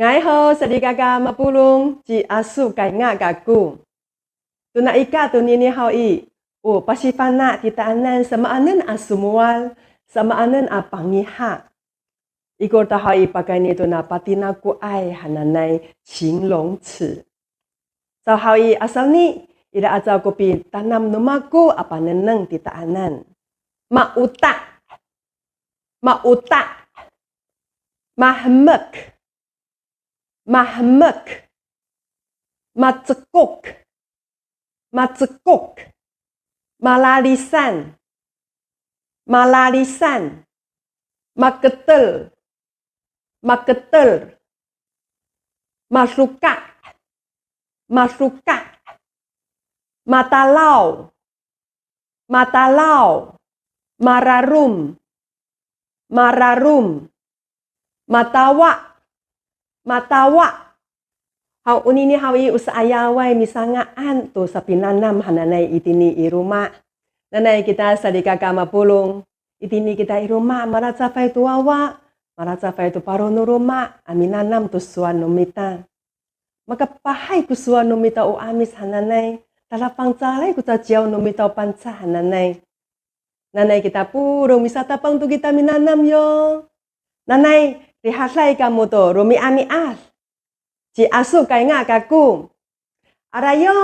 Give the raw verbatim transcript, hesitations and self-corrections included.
Nga'ay ho salikaka mapolong, ci Aso Kaynga kako. Tona ika tonini haw i, o pasifana' titaanan samaanen a somowal, samaanen a pangiha. Ikor to haw i pakayni tona patinakoay hananay 形容词. Saw haw i, asawni, ira aca ko pitanam no mako a panengneng titaanan. Ma'ota. Ma'ota. Mahemek. Mahemek. Macekok. Macekok. Malalisan. Malalisan. Maketel. Maketel. Masoka'. Masoka'. Matalaw. Matalaw. Mararom. Mararom. Matawa. Matawa. Haw, onini haw i, o sa'ayaway misanga'an to sapinanam hananay itini i loma'. Nanay kita salikaka mapolong, itini kita i loma', malacafay to wawa, malacafay to paro no loma' a minanam to sowal no mita. Makapahay ko sowal no mita o 'Amis hananay, tada fangcalay ko caciyaw no mita o Pangcah hananay. Nanay kita polong misatapang to kita minanam yo. Nanay, rihaday kamo to romi'ami'ad. Ci Aso Kaynga kako. Aray yo.